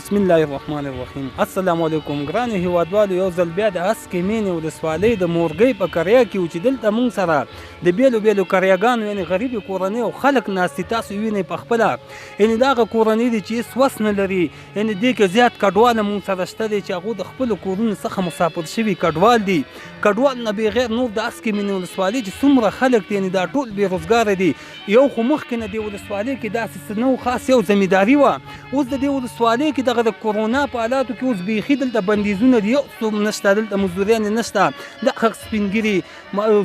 بسم الله الرحمن الرحیم. السلام علیکم ګرانو هیوادوالو، یو ځل بیا د هسکې مینې ولسوالۍ د مورګۍ په قریه کې و چې دلته موږ سره د بېلو بېلو قریهګانو یعنې غریبې کورنۍ او خلک ناست دي. تاسو وینئ په خپله، یعنې دا هغه کورنۍ دي چې هېڅ وس نه لري، یعنې دې کې زیات کډوال موږ سره شته دی چې هغو د خپلو کورونو څخه مسافر شوي کډوال دي. کډوال نه بغیر نور د هسکې مینې ولسوالۍ چې څومره خلک دي، یعنې دا ټول بې روزګاره دي. یو خو مخکې نه دې ولسوالۍ کې داسې څه نه و، خاص یو زمینداري وه. اوس د دې ولسوالۍ کې دغه د کرونا په حالاتو کې اوس بیخي دلته بندیزونه دي، یو څوک نشته دلته، مزدوریانې نشته. دا خلک سپین ږیري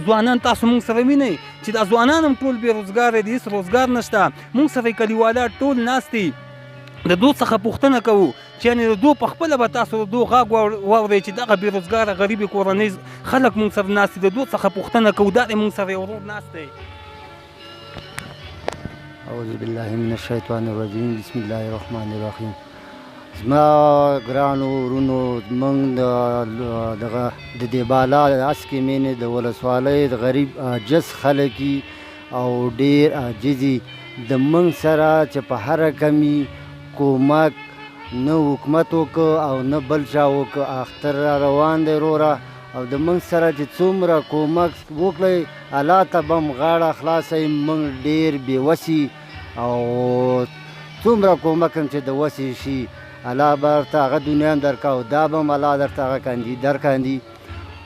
ځوانان تاسو موږ سره وینئ چې دا ځوانان هم ټول بې روزګاره دي، هېڅ روزګار نشته. موږ سره کلیوالا ټول ناست دي، د دوی څخه پوښتنه کوو چې یعنې د دوی په خپله به تاسو د دوی غږ واورئ چې دغه بې روزګاره غریبې کورنۍ خلک موږ سره ناست دي، د دوی څخه پوښتنه کوو. دا دی موږ سره یو ورور ناست دی. اعوذ بالله من الشیطان الرجیم، بسم الله الرحمن الرحیم. زما ګرانو ورونو، زمونږ دغه د دې بالا د هسکې مینې د ولسوالۍ د غریب عاجز خلک او ډېر عاجزي د موږ سره چې په هره کمي کومک نه حکومت وکړ او نه بل چا وکړ. اختر را روان دی وروره، او د موږ سره چې څومره کومک وکړئ الله ته به هم غاړه خلاصه وي. موږ ډېر بې وسي او څومره کومک هم چې د وسې شي الله به درته هغه دنیا هم درکړه او دا به هم الله درته هغه کاندي درکاندي.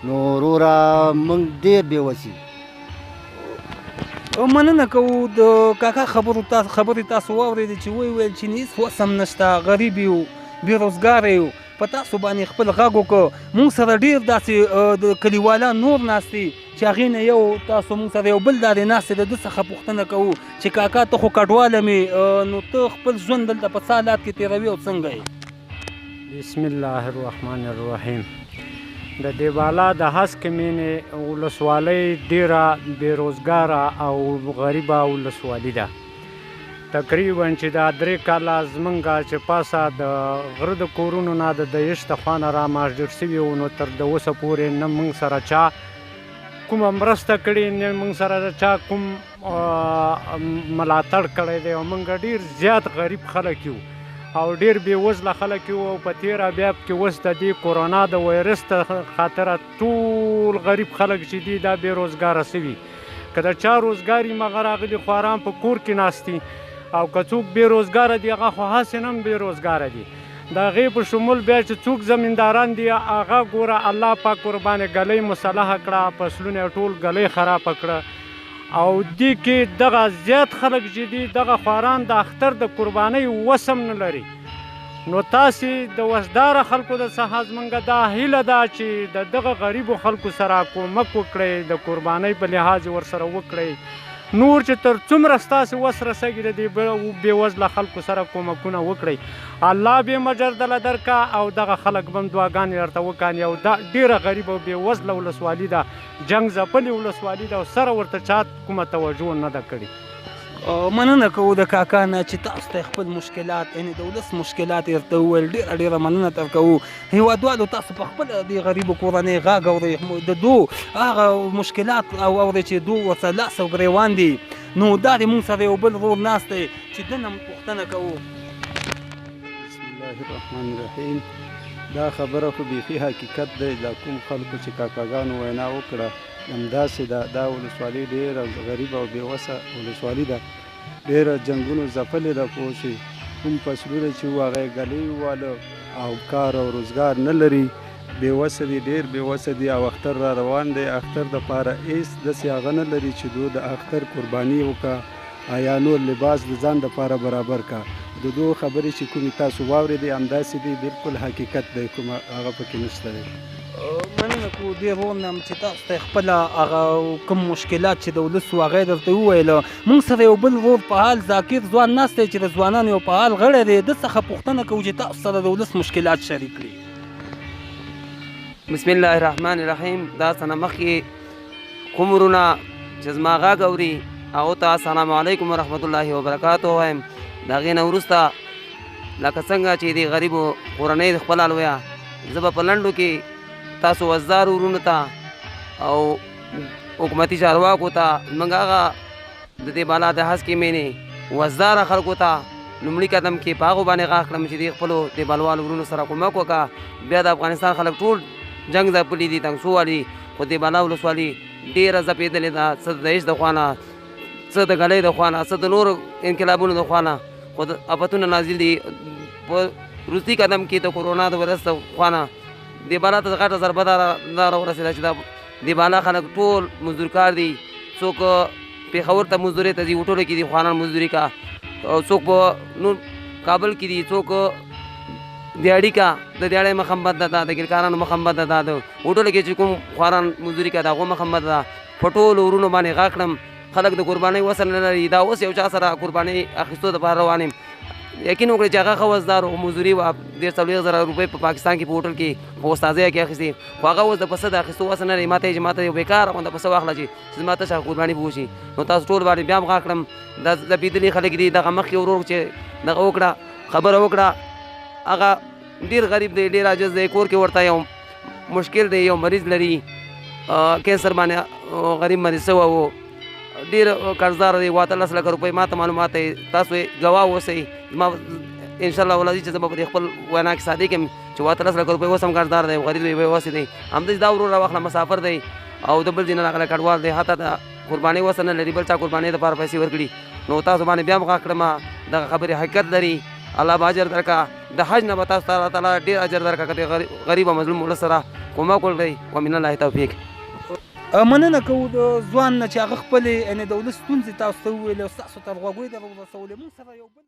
نو وروره موږ ډېر بې وسي. مننه کوو د کاکا خبرو خبرې تاسو واورېدې چې ویې ویل چې هېڅ وس هم نشته، غریب یو، بې روزګاره یو. په تاسو باندې خپل غږ وکړ. موږ سره ډېر داسې د کلیوالان نور ناست دي چې هغې نه یو تاسو موږ سره یو بل دا دی ناست دی، د ده څخه پوښتنه کوو چې کاکا ته خو کډواله مې، نو ته خپل ژوند دلته په څه حالات کې تېروې او څنګه یې؟ بسم الله الرحمن الرحیم. د دیوالا د هسکې مینې ولسوالۍ ډېره بې روزګاره او غریبه ولسوالي ده. تقریبا چې دا 3 کاله زمونږ چې پاسه د غره د کورونو نه د دیش د خوا نه را مهاجر شوي وو، نو تر د اوسه پورې نه موږ سره چا کومه مرسته کړې، نه موږ سره چا کوم ملاتړ کړی دی. او موږ ډېر زیات غریب خلک یو او ډېر بېوزله خلک یو، او په تېره بیا پکې اوس د دې کورونا د وایرس ته خاطره ټول غریب خلک چې دي دا بې روزګاره سوي. که د چا روزګار یې مغه راغلي خواران په کور کې ناست دي، او که څوک بې روزګاره دي هغه خو هسې نه هم بې روزګاره دي. د هغې په شمول بیا چې څوک زمینداران دي هغه ګوره الله پاک ورباندې ږلۍ مسلحه کړه، فصلونه یې ټول ږلۍ خرابه کړه. او دې کې دغه زیات خلک چې دي دغه خواران د اختر د قربانۍ وس هم نه لري. نو تاسې د وسداره خلکو د څخه زمونږ دا هیله ده چې د دغه غریبو خلکو سره کومک وکړئ، د قربانۍ په لحاظ یې ورسره وکړئ. نور چې تر څومره ستاسې وس رسېږي د دې بېوزله خلکو سره کومکونه وکړئ. الله به یې مجر دله درکه او دغه خلک به هم دعاګانې درته وکاندي. او دا ډېره غریبه او بېوزله ولسوالي ده، جنګ ځپلې ولسوالي ده او سره ورته چا کومه توجه نه ده کړې. مننه کوو د کاکا نه چې تاسو ته خپل مشکلات یعنې د ولس مشکلات یې درته وویل. ډېره ډېره مننه تر کوو. هیوادوالو تاسو په خپله دې غریبو کورنۍ غږ اورئ، د دوی هغه مشکلات اورئ چې دوی ورسره لاس او ګرېوان دي. نو دا دی موږ سره یو بل ورور ناست دی چې ده نه هم پوښتنه کوو. بسم الله الرحمن الرحیم. دا خبره خو بیخي حقیقت دی، دا کوم خلکو چې کاکاګانو وینا وکړه همداسې ده. دا ولسوالي ډېره غریبه او بېوسه ولسوالي ده، ډېره جنګونو ځپلې ده. پوه شئ کوم فصلونه چې وو هغه یې ږلۍ وواله او کار او روزګار نه لري، بېوسه دي، ډېر بېوسه دي. او اختر را روان دی، اختر دپاره هېڅ داسې هغه نه لري چې دوی د اختر قرباني وکړه یا نور لباس د ځان دپاره برابر کا. د دوی خبرې چې کومې تاسو واورېدې همداسې دي، بالکل حقیقت دی، کومه هغه پکې نشته دی. مننه کوو دې ورور نه هم چې تاسو ته خپله هغه کوم مشکلات چې د ولس وو هغه یې درته وویل. موږ سره یو بل ورور فعال ذاکر ځوان ناست دی چې د ځوانانو یو فعال غړی دی، ده څخه پوښتنه کوو چې تاسو سره د ولس مشکلات شریک کړي. بسم الله الرحمن الرحیم. دا څه نه مخکې کوم ورونه چې زما غږ اوري هغو ته السلام علیکم ورحمت الله وبرکاته وایم. د هغې نه وروسته لکه څنګه چې د غریبو کورنۍ خپله لویه، زه به په لنډو کې تاسو وزدار ورونو ته او حکومتي چارواکو ته، زموږ هغه د دې بالا د هسکې مینې وزداره خلکو ته لومړي قدم کې په هغو باندې غږ کړم چې دې خپلو د بلوالو ورونو سره کومک وکړه. بیا د افغانستان خلک ټول جنګ ځپلي دي، تنګسو والي، خو د بالا ولسوالي ډېره ځپېدلې ده، څه د داعش د خوا نه، څه د ګلۍ د خوا نه، څه د نورو انقلابونو د خوا نه، خو د افتونه نازل دي. په وروستي قدم کې د کرونا د وایرس د خوا نه د بالا ته غټه ضربه دا راورسېده چې د بالا خلک ټول مزدورکار دي، څوک پېښور ته مزدورۍ ته ځي، هوټلو کې دي خوانان مزدوري کا، او څوک په نور کابل کې دي، څوک دیاړي کا، د دیاړۍ مخه هم بنده ده، د ګرکارانو مخه هم بنده ده، د هوټلو کې چې کوم خواران مزدوري کا د هغو مخه هم بنده ده. په ټولو ورونو باندې غږ کړم، خلک د قربانۍ وسه نه لري، دا اوس یو چا سره قربانۍ اخیستو دپاره روان یم، یقین وکړئ چې هغه ښه وزدار و، مزدوري وه، 43,000 روپۍ په پاکستان کې په هوټل کې په استاذۍ کې اخیستې، خو هغه اوس د پسه د اخیستو وسه نه لري. ماته یې چې ماته یو بېکاره غونده پسه واخله چې زما تشه قرباني به وشي. نو تاسو ټول باندې بیا هم غږ کړم، دا ځپېدلي خلک دي، دغه مخکې ورور چې دغه وکړه خبره وکړه، هغه ډېر غریب دی، ډېر عاجز دی، کور کې ورته یو مشکل دی، یو مریض لري، کینسر باندې غریب مریض شوی و، ډېر قرضدار دی، 18 لکه روپۍ ما ته معلومات دی، تاسو یې ګواه اوسئ. زما انشاءالله ولري چې زه به په دې خپل وینا کې صادق یم چې 18 لکه روپۍ اوس هم قرضدار دی، غریب دی، بې وسې دی. همداسې دا ورور راواخله، مسافر دی او د بل ځای نه راغلی، کډوال دی، حتی د قربانۍ وسه نه لري، بل چا قربانۍ دپاره پیسې ورکړي. نو تاسو باندې بیا هم غږ کړم، دغه خبرې حقیقت لري، الله به اجر درکړه، د حج نه به تاسو ته الله تعالی ډېر اجر درکړه که د غریب او مظلوم ولس سره کومک وکړئ. ومن الله توفیق. مننه کوو د ځوان نه چې هغه خپلې یعنې د ولس ستونزې تاسو ته وویلې او ستاسو تر غوږو یې در ورسولې. موږ سره یو بل